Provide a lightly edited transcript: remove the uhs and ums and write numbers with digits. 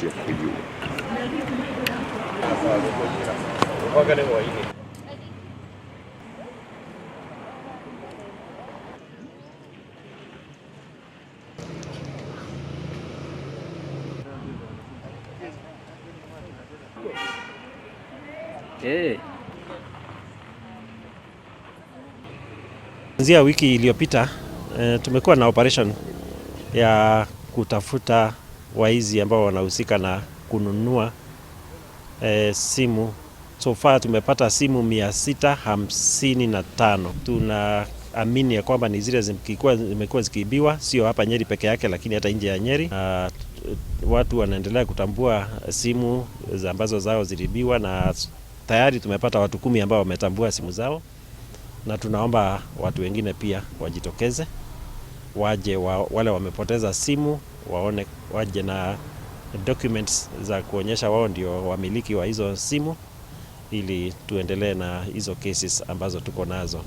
shift for you. Hey. Kuanzia wiki iliyopita tumekuwa na operation ya kutafuta waizi ambao wanahusika na kununua simu. So far tumepata simu 655. Tunaamini ya kwamba ni zile zimekuwa zikiibiwa, sio hapa Nyeri peke yake, lakini hata nje ya Nyeri. Watu wanaendelea kutambua simu ambazo zao ziliibiwa, na tayari tumepata watu 10 ambao wametambua simu zao, na tunaomba watu wengine pia wajitokeze waje wale wamepoteza simu waone, waje na documents za kuonyesha wao ndio wamiliki wa hizo simu, ili tuendelee na hizo cases ambazo tuko nazo.